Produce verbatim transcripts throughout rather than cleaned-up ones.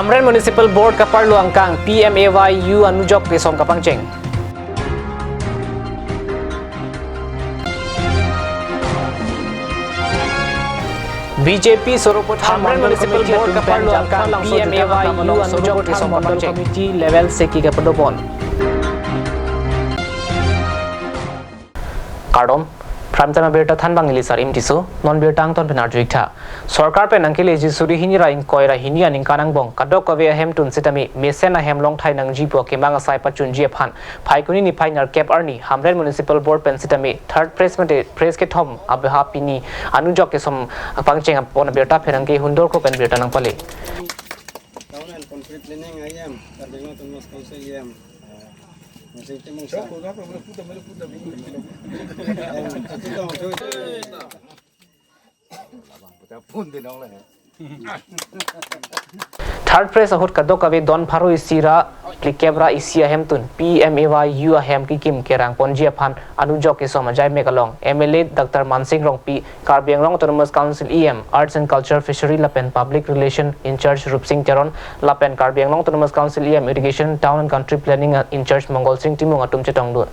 Hamren Municipal Board kaparlo angkang P M A Y U anujok kesom kapangcheng. B J P Soropathar Hamren Municipal Board kaparlo angkang P M A Y U anujok kesom kapangcheng. Committee level seki kapadopon. Kardom, Prime Time abirta thanbang ili Sarim Tisso, non birta angton pen arju-ik tha. Sorkar pen nangkeleji suri hini ra ingkoi ra hini aningkan angbong kadokave ahemtun sitame mesen ahem longthai nangji pu akemang asai pachunji aphan Phaikuni niphai nerkep arni Hamren Municipal Board pen sitame third phase mate phase kethom abeha pini anujok kesom pangcheng apon abirta pherangke Hundor Kro pen birta nangpale. Town and Concrete Planning I M, Karbi Anglong Autonomous Council E M. Third phase ahut kadokave don pharo isi ra phlikep ra isi ahemtun P M A Y U ahem kekim kerang ponji aphan anujok kesom ajaimek along M L A Doctor Mansing Rongpi, Karbi Anglong Autonomous Council E M, Arts and Culture, Fishery lapen Public Relation in-charge Rupsing Teron, lapen Karbi Anglong Autonomous Council E M, Irrigation, Town and Country Planning in-charge Mongol Sing Timung atum chetongdun.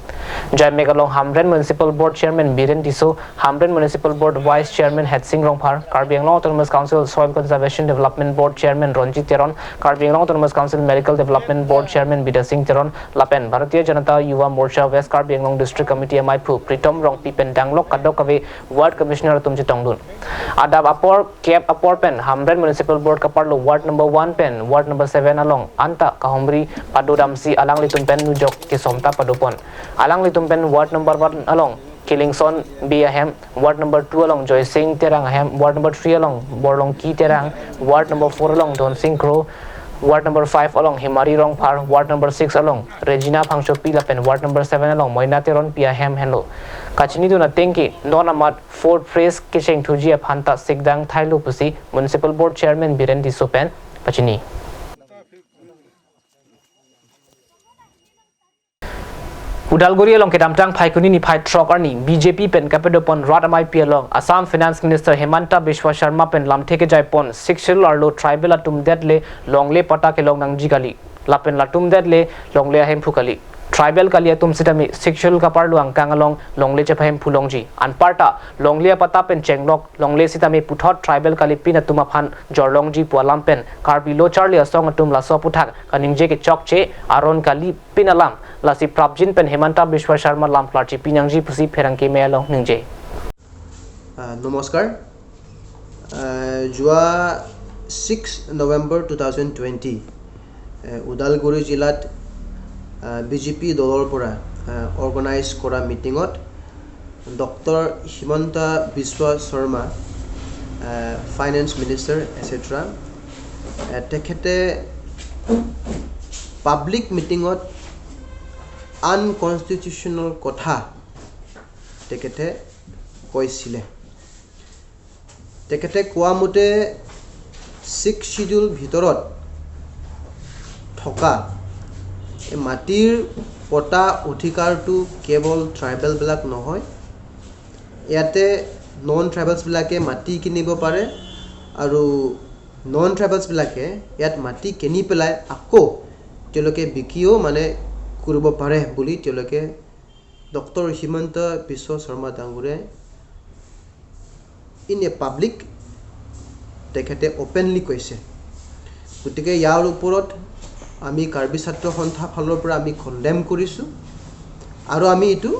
Jaimek along Hamren Municipal Board Chairman Biren Tisso, Hamren Municipal Board Vice Chairman Hetsing Rongphar, Karbi Anglong Autonomous Council Soil Conservation Development Board Chairman Ronjit Teron, Karbi Anglong Autonomous Council Medical Development Board Chairman Bidya Sing Teron, lapen Bharatiya Janata Yuva Morcha West Karbi Anglong District Committee amaiphu Pritom Rongpi pen danglok kadokave Ward Commissioner atum chetongdun. Adap apor kep apor pen Hamren Municipal Board kaparlo Ward number one pen Ward number seven along anta kahumri padodamsi alanglitum pen nujok kesom ta padopon. Alanglitum pen Ward number one along Kilingson Bey ahem, Ward number two along Joysing Terang ahem, Ward number three along Borlongki Terang, Ward number four along Donsing Kro, Ward number five along Himari Rongphar, Ward number six along Regina Phangchopi lapen Ward number seven along Moina Teronpi ahem henlo. Kachinidun atengke non amat fourth phase kechengthuji aphan ta sikdang thailo pusi Municipal Board Chairman Biren Tisso pen pachini. Udalguri along kedamtang Phaikuni niphai throk arni B J P pen kapadopon rat amaipi along Assam Finance Minister Himanta Biswa Sarma pen lamthe kejaipon Sixth Schedule arlo tribal atum det le longle patta kelong nangji kali. Lapen latum det le longle ahemphu kali. Tribal kali atum sitame Sixth Schedule kaparlo angkang along longle chepahemphu longji. Anparta longle apatta pen chenglok longle sitame puthot tribal kalipin atum aphan jorlongji pu alam pen Karbi Lo Charli Asong atum laso aphuthak kaningje kechokche aron kalipin alam lasi prapjin pen Himanta Biswa Sarma lam klarchipi nangji pusi pherangke me along ningje. আহ, নমস্কাৰ। আহ, যোৱা six November two thousand twenty, আহ, ওদালগুৰি জিলাত, আহ, B J P দলৰ পৰা, আহ, অৰ্গেনাইজ কৰা মিটিঙত ডক্টৰ হিমন্ত বিশ্ব শৰ্মা, আহ, ফাইনেন্স মিনিষ্টাৰ, এট চেট্ৰা, আহ, তেখেতে পাব্লিক মিটিঙত আনকনষ্টিটিউচনেল কথা তেখেতে কৈছিলে। তেখেতে কোৱা মতে ছিক্স শ্বিডিউল ভিতৰত থকা এই মাটিৰ পটা অধিকাৰটো কেৱল ট্ৰাইবেলবিলাক নহয়, ইয়াতে নন ট্ৰাইবেলছবিলাকে মাটি কিনিব পাৰে আৰু নন ট্ৰাইবেলছবিলাকে ইয়াত মাটি কিনি পেলাই আকৌ তেওঁলোকে বিকিও মানে কৰিব পাৰে বুলি তেওঁলোকে ডক্টৰ হিমন্ত বিশ্ব শৰ্মা ডাঙৰীয়াই ইন এ পাব্লিক তেখেতে অপেনলি কৈছে। গতিকে ইয়াৰ ওপৰত আমি কাৰ্বি ছাত্ৰ সন্থা ফালৰ পৰা আমি কণ্ডেম কৰিছোঁ আৰু আমি এইটো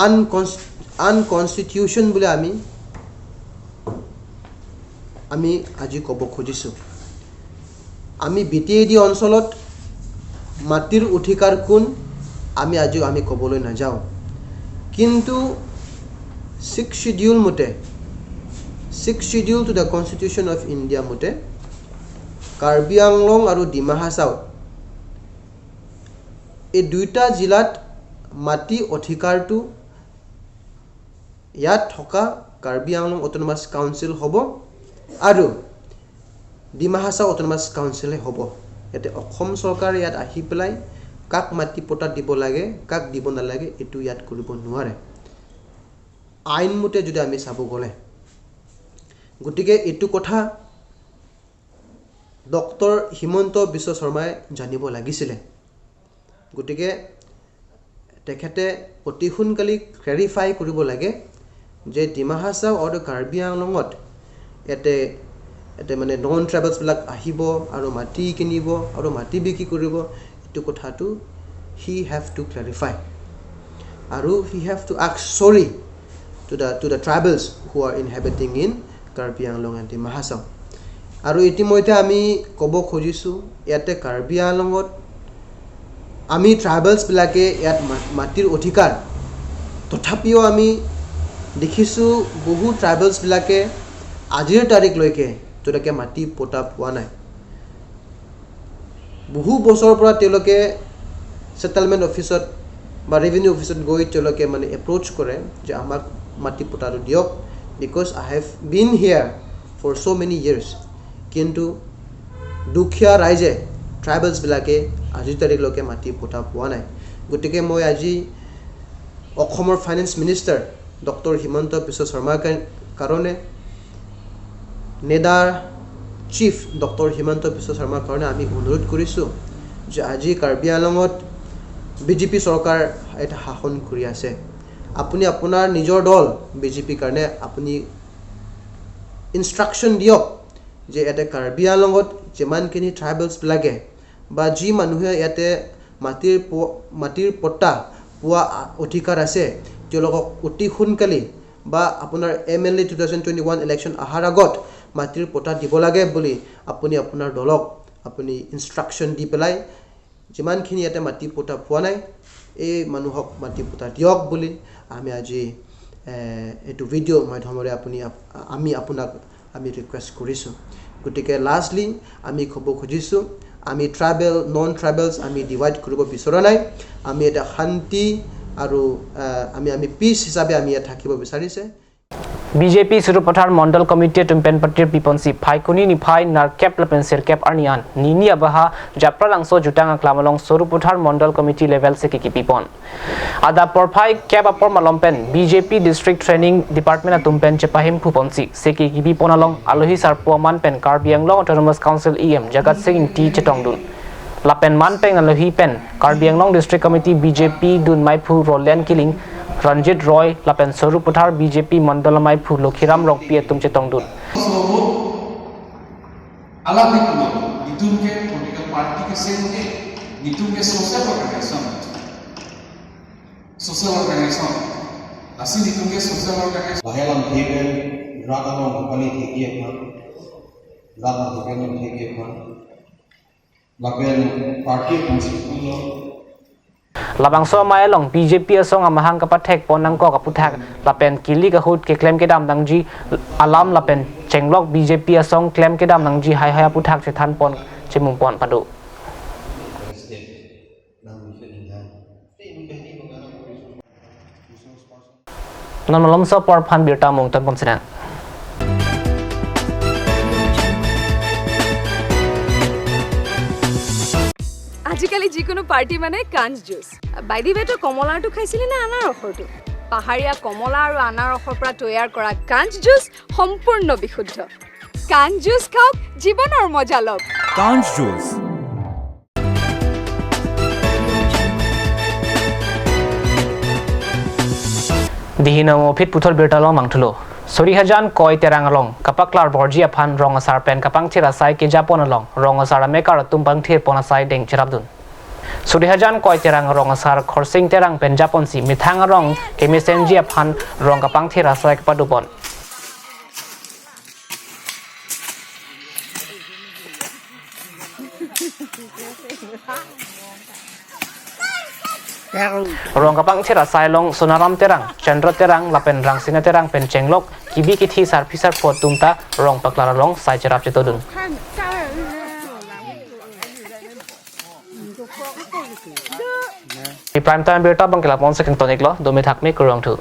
আনকনচ-, আনকনষ্টিটিউচন বুলি আমি, আমি আজি ক'ব খুজিছোঁ। আমি বি টি এ ডি অঞ্চলত মাটিৰ অধিকাৰ কোন, আমি আজিও আমি ক'বলৈ নাযাওঁ। কিন্তু ছিক্স শ্বিডিউল মতে, six schedule to the constitution of India মতে কাৰ্বি আংলং আৰু ডিমা হাছাও এই দুইটা জিলাত মাটি অধিকাৰটো ইয়াত থকা কাৰ্বি আংলং অট'নমাছ কাউন্সিল হ'ব আৰু ডিমা হাছাও অট'নমাছ কাউন্সিলহে হ'ব। ইয়াতে অসম চৰকাৰে ইয়াত আহি পেলাই কাক মাটি পট্টা দিব লাগে, কাক দিব নালাগে, এইটো ইয়াত কৰিব নোৱাৰে, আইন মতে যদি আমি চাব গ'লে। গতিকে এইটো কথা ডক্টৰ হিমন্ত বিশ্ব শৰ্মাই জানিব লাগিছিলে। গতিকে তেখেতে অতি সোনকালে ক্লেৰিফাই কৰিব লাগে যে ডিমা হাছাও আৰু কাৰ্বি আংলঙত ইয়াতে ইয়াতে মানে নন ট্ৰাইবেলছবিলাক আহিব আৰু মাটি কিনিব আৰু মাটি বিক্ৰী কৰিব, এইটো কথাটো he have to clarify আৰু he have to ask sorry to the to the tribals who are inhabiting in Karbi Anglong and Dima Hasao। আৰু ইতিমধ্যে আমি ক'ব খুজিছোঁ, ইয়াতে কাৰ্বি আংলঙত আমি ট্ৰাইবেলছবিলাকে ইয়াত মা- মাটিৰ অধিকাৰ, তথাপিও আমি দেখিছোঁ বহু ট্ৰাইবেলছবিলাকে আজিৰ তাৰিখলৈকে তেওঁলোকে মাটি পট্টা পোৱা নাই। বহু বছৰৰ পৰা তেওঁলোকে ছেটেলমেণ্ট অফিচত বা ৰেভিনিউ অফিচত গৈ তেওঁলোকে মানে এপ্ৰ'চ কৰে যে আমাক মাটি পট্টাটো দিয়ক, because I have been here for so many years। কিন্তু দুখীয়া ৰাইজে, ট্ৰাইবেলছবিলাকে আজিৰ তাৰিখলৈকে মাটি পট্টা পোৱা নাই। গতিকে মই আজি অসমৰ ফাইনেন্স মিনিষ্টাৰ ডক্টৰ হিমন্ত বিশ্ব শৰ্মাৰ কা- কাৰণে, নেডাৰ চিফ ডক্টৰ হিমন্ত বিশ্ব শৰ্মাৰ কাৰণে আমি অনুৰোধ কৰিছোঁ যে আজি কাৰ্বি আংলঙত বিজেপি চৰকাৰ এটা শাসন কৰি আছে। আপুনি আপোনাৰ নিজৰ দল বিজেপিৰ কাৰণে আপুনি ইনষ্ট্ৰাকশ্যন দিয়ক যে ইয়াতে কাৰ্বি আংলঙত যিমানখিনি ট্ৰাইবেলছবিলাকে বা যি মানুহে ইয়াতে মাটিৰ প- মাটিৰ পট্টা পোৱা অধিকাৰ আছে, তেওঁলোকক অতি সোনকালে বা আপোনাৰ M L A two thousand twenty one election অহাৰ আগত মাটিৰ পট্টা দিব লাগে বুলি আপুনি আপোনাৰ দলক আপুনি ইনষ্ট্ৰাকশ্যন দি পেলাই যিমানখিনি ইয়াতে মাটি পট্টা পোৱা নাই, এই মানুহক মাটি পট্টা দিয়ক বুলি আমি আজি, এ, এইটো ভিডিঅ'ৰ মাধ্যমেৰে আপুনি আপ- আমি আপোনাক আমি ৰিকুৱেষ্ট কৰিছোঁ। গতিকে লাষ্টলি আমি ক'ব খুজিছোঁ, আমি ট্ৰাইবেল, নন ট্ৰাইবেলছ আমি ডিভাইড কৰিব বিচৰা নাই। আমি এটা শান্তি আৰু, আ, আমি আমি পিচ হিচাপে আমি ইয়াত থাকিব বিচাৰিছে। বিজেপি Charupathar mandal committee atum pen patir piponsi Phaikuni niphai nerkep lapen sirkep arni an nini abaha Japralangso jutang aklam along Sarupathar mandal committee level si kikipipon. Adap porphai kep apor malom pen BJP district training department atum pen chepahemphuponsi si kikipipon along alohi sarpo aman pen Karbi Anglong Autonomous Council E M Jagat Sing Engti chetongdun. Lapen manpeng alohi pen Karbi Anglong District Committee BJP dunmeiphu Roland Killing, Ranjit Roy lapen Charupathar বিজেপি Mondal meiphu Lokhiram Rongpi atum chetongdun. Alam itu, itum ke political party ke same ke, itum ke social organization. Social organization. Lasi itum ke social organization. Lahai alamthe pen rat along kepali thekji aphan, rat along kepali thekji aphan, lapen party principle lo. Labangso amei along BJP asong amahang kapathekpon nangkok aputhak lapen kilik ahut keklem kedam nangji alam lapen chenglok BJP asong klem kedam nangji haihai aputhak chethanpon chemungpon pado. Non malomso apor aphan birta mungtonpon sinang. আজিকালি যিকোনো পাৰ্টি মানে কাঞ্চ juice. By the ৱে, তই কমলাৰটো খাইছিলি নে আনাৰসৰটো? পাহাৰীয়া কমলা আৰু আনাৰসৰ পৰা তৈয়াৰ কৰা কাঞ্চ জুচ সম্পূৰ্ণ বিশুদ্ধ। কাঞ্চ জুচ খাওক, জীৱনৰ মজা লওক। কাঞ্চ juice. Dihino mo phit puthot birta along mangthulo. Sorihajan Koi Terang along kapaklar borji aphan rong asar pen kapangthir asai kejapon along rong asar amekar atum pangthirpon asai deng cherapdun. Sorihajan Koi Terang rong asar Khorsing Terang pen japonsi methang arong kemesenji aphan rong kapangthir asai kepadopon. Rong kapangthir asai along Sonaram Terang, Chandra Terang lapen Rangsina Terang pen chenglok kebi kethe sarpi sarpo atum ta rong paklar along sai cherap chetongdun. Prime Time birta abang ke lapu-an si kangton-iklo, dome thakme, kurvangthu.